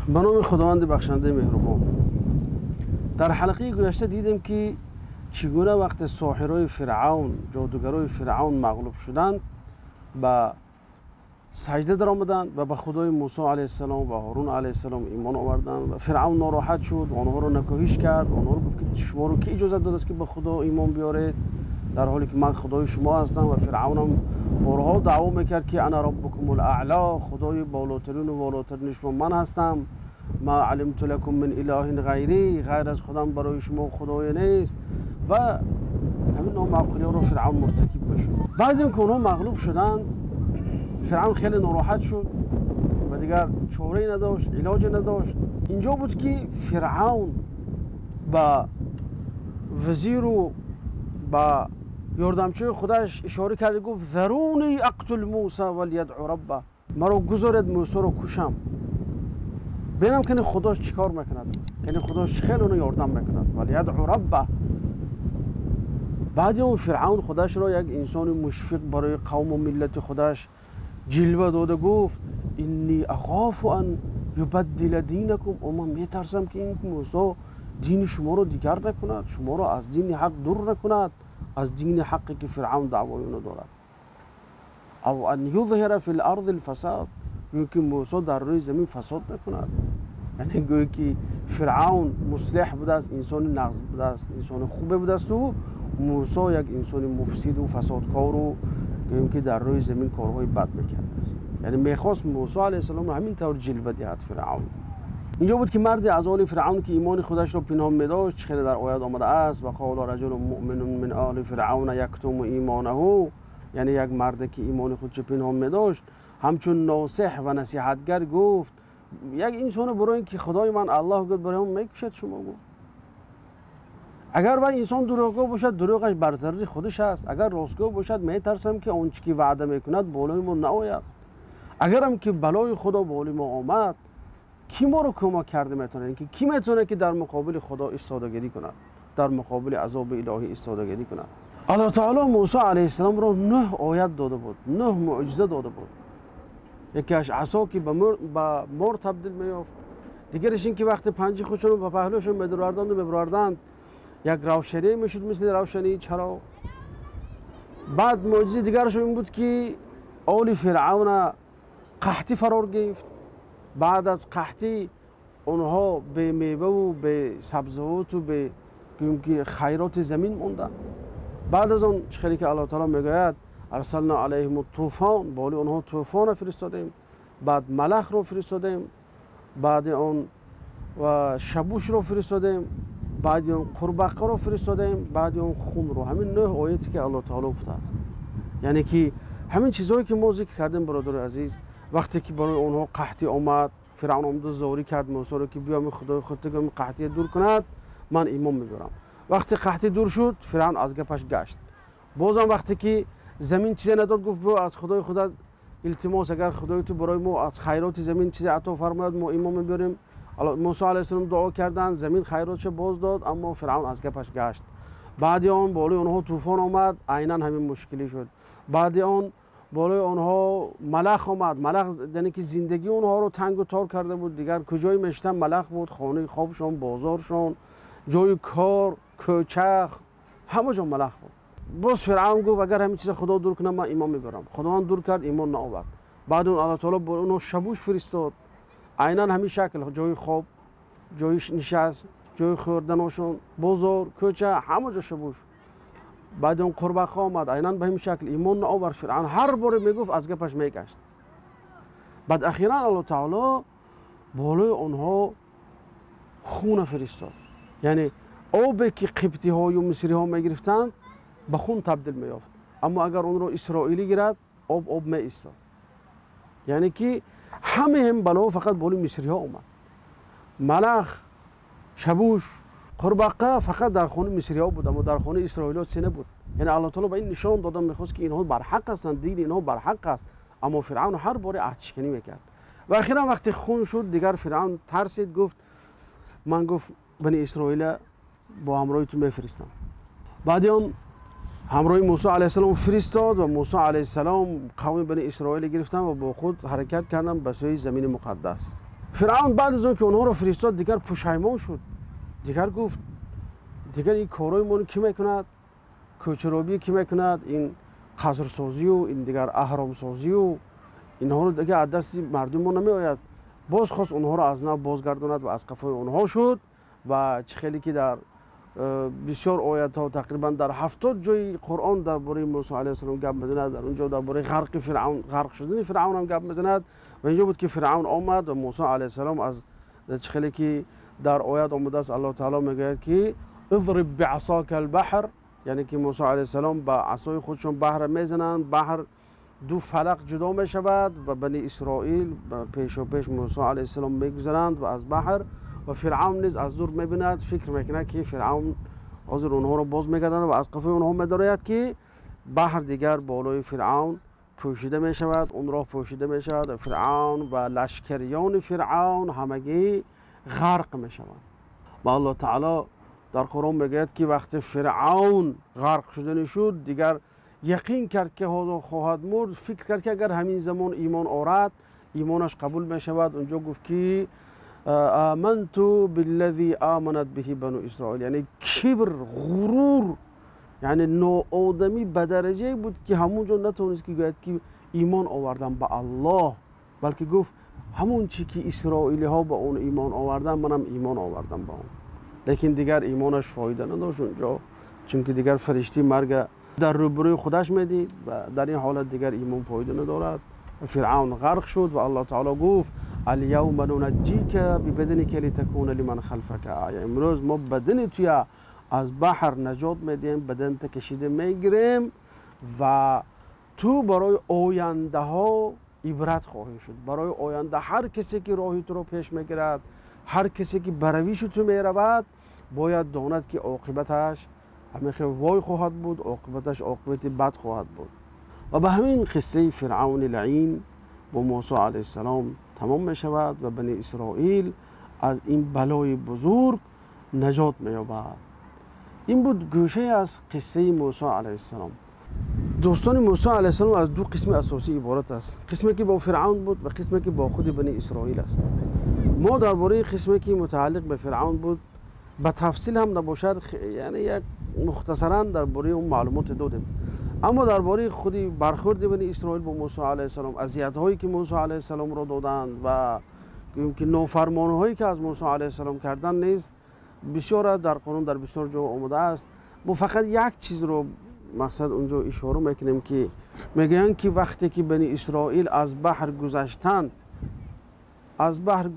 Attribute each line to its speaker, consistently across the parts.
Speaker 1: Ба номи Худованди бахшандаи меҳрубон. Дар ҳалқаи гузашта дидем, ки чӣ гуна вақте соҳирои Фиръавн, ҷодугарои Фиръавн мағлуб шуданд, ба саҷда даромаданд ва ба Худои Мусо алайҳиссалом ва Ҳорун алайҳиссалом имон оварданд ва Фиръавн нороҳат шуд ва онҳоро накӯҳиш кард. Онҳоро гуфт, ки шуморо ки иҷозат додааст, ки ба Худо имон биёред, дар ҳоле ки ман Худои шумо ҳастам? Ва Фиръавнам борҳо даъво мекард, ки ана роббукумул аъло, Худои болотарину волотарини шумо ман ҳастам, ма алимту лакум мин илоҳин ғайрӣ, ғайр аз худам барои шумо худое нест. Ва ҳамин номаъқулиҳоро Фиръавн муртакиб мешуд. Баъд ин ки онҳо мағлуб шуданд, Фиръавн хеле нороҳат шуд ва дигар чорае надошт, илоҷе надошт. Инҷо буд, ки Фиръавн ба вазиру ба ёрдамчиҳои худаш ишора кард, гуфт: заруни ақтул Муса валядъу рабба, маро гузоред, Мусоро кушам, бинам, кани Худош чӣ кор мекунад, кани Худош чӣ хел ӯно ёрдам мекунад. Валядъу рабба. Баъди он Фиръавн худашро як инсони мушфиқ барои қавму миллати худаш ҷилва дода гуфт: инни ахофу ан юбаддила динакум, о ман метарсам, ки ин Мусо дини шуморо дигар накунад, шуморо аз дини ҳақ дур накунад, аз дини ҳаққе ки Фиръавн даъвои ӯно дорад. Ав ан юзҳира фи ларди лфасад, гӯё ки Мусо дар рӯи замин фасод накунад. Яъне гӯё ки Фиръавн муслиҳ будааст, инсони нағз будааст, инсони хубе будаасту Мусо як инсони муфсиду фасодкору гӯем ки дар рӯи замин корҳои бад мекардааст. Яъне мехост Мусо алайҳиссаломро ҳамин тавр ҷилва диҳад Фиръавн. Инҷо буд, ки марде аз оли Фиръавн, ки имони худашро пинҳон медошт, чӣ хеле дар оят омадааст: ва қола раҷулун муъминун мин оли фиръавна яктуму имонаҳу, яъне як марде, ки имони худшо пинҳон медошт, ҳамчун носеҳ ва насиҳатгар гуфт: як инсоно барои ки Худои ман Аллоҳ гуфт, барои он мекушад шумо. Гуфт: агар вай инсон дурӯғгӯ бошад, дурӯғаш бар зарари худаш аст. Агар ростгӯ бошад, метарсам, ки он чӣ ки ваъда мекунад, болои мо наояд. Агарам ки балои Худо болои мо омад, кӣ моро кӯмак карда метавонад, ки кӣ метавонад, ки дар муқобили Худо истодагирӣ кунад, дар муқобили азоби илоҳӣ истодагирӣ кунад? Аллоҳ таоло Мусо алайҳиссаломро нӯҳ оят дода буд, нӯҳ мӯъҷиза дода буд. Якеаш асо, ки ба мор табдил меёфт, дигараш ин ки вақте панҷи худшонро ба паҳлӯшон медурарданду мебурарданд, як равшание мешуд, мисли равшании чароғ. Баъд мӯъҷизаи дигарашон ин буд, ки оли Фиръавна қаҳтӣ фарор гирифт. Баъд аз қаҳтӣ онҳо бемеваву бесабзавоту бе, гӯем ки, хайроти замин монданд. Баъд аз он, чӣ хеле ки Аллоҳ таоло мегӯяд: арсална алайҳим тӯфон, боли онҳо тӯфона фиристодем, баъд малахро фиристодем, баъди он шабушро фиристодем, баъди он қурбаққаро фиристодем, баъди он хунро. Ҳамин нӯҳ ояте ки Аллоҳ таоло гуфтааст, яъне ки ҳамин чизҳое ки мо зикр кардем, бародари азиз. Вақте ки барои онҳо қаҳтӣ омад, Фиръавн омада зорӣ кард Мусоро, ки биё, Худои худта қаҳтие дур кунад, ман имон мебарам. Вақте қаҳтӣ дур шуд, Фиръавн аз гапаш гашт. Бозам вақте ки замин чизе надод, гуфт: биё, аз Худои худа илтимос, агар Худои ту барои мо аз хайроти замин чизе ато фармояд, мо имон мебиёрем. Мусо алайҳиссалом дуо карданд, замин хайротшо боз дод, аммо Фиръавн аз гапаш гашт. Баъди он болои онҳо тӯфон омад, айнан ҳамин мушкилӣ шуд. Баъди он болои онҳо малах омад. Малах, яъне ки зиндагии онҳоро тангу тор карда буд. Дигар куҷое мешитанд, малах буд: хонаи хобшон, бозоршон, ҷои кор, кӯча, ҳама ҷо малах буд. Боз Фиръавн гуфт: агар ҳамин чиза Худо дур кунад, ман имон мебарам. Худованд дур кард, имон наовард. Баъд он Аллоҳ таоло бо онҳо шабуш фиристод, айнан ҳамин шакл: ҷои хоб, ҷои нишаст, ҷои хӯрданошон, бозор, кӯча, ҳама ҷо шабуш. Баъди он қурбақа омад, айнан ба ҳамин шакл. Имон наовард Фиръавн, ҳар боре мегуфт, аз гапаш мегашт. Баъд ахиран Аллоҳ таоло болои онҳо хуна фиристод, яъне обе ки қибтиҳою мисриҳо мегирифтанд, ба хун табдил меёфт, аммо агар онро исроилӣ гирад, об об меистод. Яъне ки ҳамаи ҳам балоҳо фақат болои мисриҳо омад: малах, шабуш, қурбақа фақат дар хонаи мисриҳо буд, аммо дар хонаи исроилиҳо чизе набуд. Яъне Аллоҳ таоло ба ин нишон додан мехост, ки инҳо барҳақ ҳастанд, дини инҳо барҳақ аст. Аммо Фиръавн ҳар боре аҳдшиканӣ мекард. Ва ахиран вақте хун шуд, дигар Фиръавн тарсид, гуфт: ман, гуфт, бани Исроила бо ҳамроҳи ту мефиристам. Баъди он ҳамроҳи Мусо алайҳиссалом фиристод ва Мусо алайҳиссалом қавми бани Исроила гирифтанд ва бо худ ҳаракат карданд ба сӯи замини муқаддас. Фиръавн баъд аз он ки онҳоро фиристод, дигар пушаймон шуд. Дигар гуфт: дигар ин корҳои моро кӣ мекунад? Кӯчаробӣ кӣ мекунад? Ин қасрсозию ин дигар аҳромсозию инҳоро дигар аз дасти мардуми мо намеояд. Боз хост онҳоро аз нав бозгардонад ва аз қафои онҳо шуд. Ва чӣ хеле ки дар бисёр оятҳо, тақрибан дар 70 ҷои Қуръон дар бораи Мусо алайҳиссалом гап мезанад, дар он ҷо дар бораи ғарқи Фиръавн, ғарқ шудани Фиръавн ҳам гап мезанад. Ва инҷо буд ки Фиръавн омад ва Мусо алайҳиссалом аз чӣ хеле ки дар оят омадааст, Аллоҳ таъоло мегӯяд ки اضرب بعصاك البحر, яъне ки Мусо алайҳиссалом ба асои худшон баҳрро мезананд, баҳр ду фалақ ҷудо мешавад ва Бани Исроил пешопеш Мусо алайҳиссалом мегузаранд ва аз баҳр. Ва Фиръавн низ аз дур мебинад, фикр мекунад ки Фиръавн ҳозир онҳоро боз мегардонад ва аз қафои онҳо медарояд ки баҳр дигар болои Фиръавн пӯшида мешавад, он роҳ пӯшида мешавад ва Фиръавн ва лашкариёни Фиръавн ҳамагӣ ғарқ мешаванд. Ва Аллоҳ таъоло дар Қуръон мегӯяд ки вақте Фиръавн ғарқ шуданӣ шуд, дигар яқин кард ки ҳозир хоҳад мурд, фикр кард ки агар ҳамин замон имон орад, имонаш қабул мешавад. Унҷо гуфт ки آمنت بالذی آمنت به بنو اسرائیل, яъне кибр, ғурур, яъне ноодамӣ ба дараҷае буд ки ҳамон ҷо натавонист ки гӯяд ки имон овардам ба Аллоҳ, балки гуфт ҳамон чи ки исроилиҳо ба он имон овардан, манам имон овардам ба он. Лекин дигар имонаш фоида надошт унҷо, чунки дигар фариштаи марга дар рӯбарӯи худаш медид ва дар ин ҳолат дигар имон фоида надорад. Фиръавн ғарқ шуд ва Аллоҳ таъоло гуфт: اليوم ننجيك ببدنك لتكون لمن خلفك آية. Имрӯз мо бадани туя аз баҳр наҷот медиҳем, баданта кашида мегирем ва ту барои ояндаҳо ибрат хоҳӣ шуд. Барои оянда ҳар касе ки роҳи туро пеш мегирад, ҳар касе ки ба равиши ту меравад, бояд донад ки оқибаташ ҳамин хел вой хоҳад буд, оқибаташ оқибати бад хоҳад буд. Ва ба ҳамин қиссаи Фиръавни лаин бо Мусо алайҳиссалом тамом мешавад ва Бани Исроил аз ин балои бузург наҷот меёбад. Ин буд гӯшае аз қиссаи Мусо алайҳиссалом. Дӯстони Мусо алайҳиссалом аз ду қисми асосӣ иборат аст: қисме ки бо Фиръавн буд ва қисме ки бо худи Бани Исроил аст. Мо дар бораи қисме ки мутааллиқ ба Фиръавн буд ба тафсил ҳам набошад, яъне як мухтасаран дар бораи он маълумоте додем. Аммо дар бораи худи бархӯрди Бани Исроил бо Мусо алайҳиссалом, азиятҳое ки Мусо алайҳиссаломро доданд ва гӯем ки нофармониҳое ки аз Мусо алайҳиссалом карданд низ бисёр аст, дар Қуръон дар бисёр ҷо омадааст. Мо фақат як чизро мақсад унҷо ишора мекунем ки мегӯянд ки вақте ки Бани Исроил аз баҳр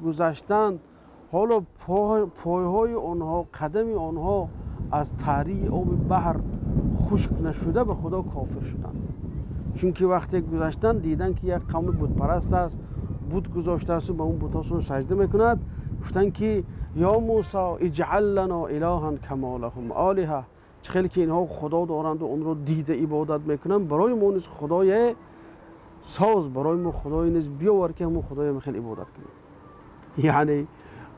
Speaker 1: гузаштанд, ҳоло пойҳои онҳо, қадами онҳо аз таърии оби баҳр хушк нашуда ба Худо кофир шуданд. Чунки вақте гузаштанд, диданд ки як қавми бутпараст аст, бут гузоштааст ба он бутҳошон саҷда мекунад. Гуфтанд ки ё Мусо اجعل لنا إلها كما لهم آلهة, чӣ хеле ки инҳо худо доранду онро дида ибодат мекунанд, барои мо низ худое соз, барои мо худое низ биёвар ки ҳамон худоям хеле ибодат кунем. Яъне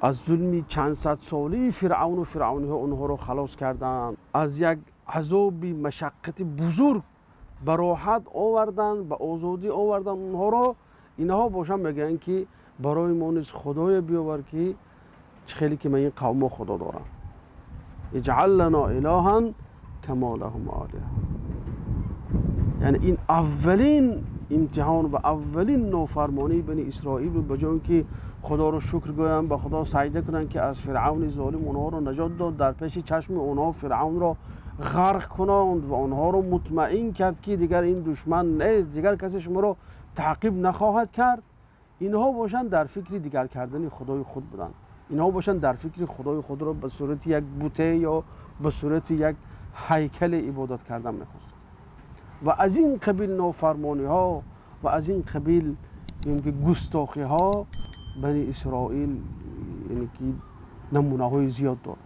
Speaker 1: аз зулми чандсадсолии Фиръавну фиръавниҳо онҳоро халос карданд, аз як азоби машаққати бузург ба роҳат оварданд, ба озодӣ оварданд онҳоро. Инҳо бошанд мегӯянд ки барои мо низ худое биёвар ки чӣ хеле ки ман ин қавмҳо худо дорам. اجعل لنا إلها كما لهم آلهة. Яъне ин аввалин имтиҳон ва аввалин нофармонии Бани Исроил буд. Ба ҷои он ки Худоро шукр гӯянд, ба Худо саҷда кунанд ки аз Фиръавни золим онҳоро наҷот дод, дар пеши чашми онҳо Фиръавнро ғарқ кунонд ва онҳоро мутмаин кард ки дигар ин душман нест, дигар касе шуморо таъқиб нахоҳад кард, инҳо бошанд дар фикри дигар кардани худои худ буданд. Инҳо бошанд дар фикри худои худро ба сурати як буте ё ба сурати як ҳайкале ибодат кардан мехостанд. Ва аз ин қабил нофармониҳо ва аз ин қабил ки густохиҳо Бани Исроил яъне ки намунаҳои зиёд дорад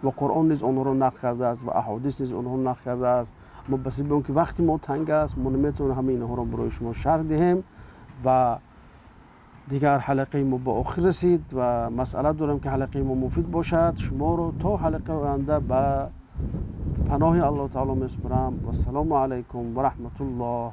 Speaker 1: ва Қуръон низ онҳоро нақл кардааст ва аҳодис низ онҳоро нақл кардааст. Мо ба сабаби он ки вақти мо танг аст, мо наметавонем ҳамаи инҳоро барои шумо шарҳ диҳем ва дигар ҳалақаи мо ба охир расид ва масъала дорам ки ҳалақаи мо муфид бошад. Шуморо то ҳалақаи оянда ба паноҳи Аллоҳ таъоло месупорам. Вассалому алайкум ва раҳматуллоҳ.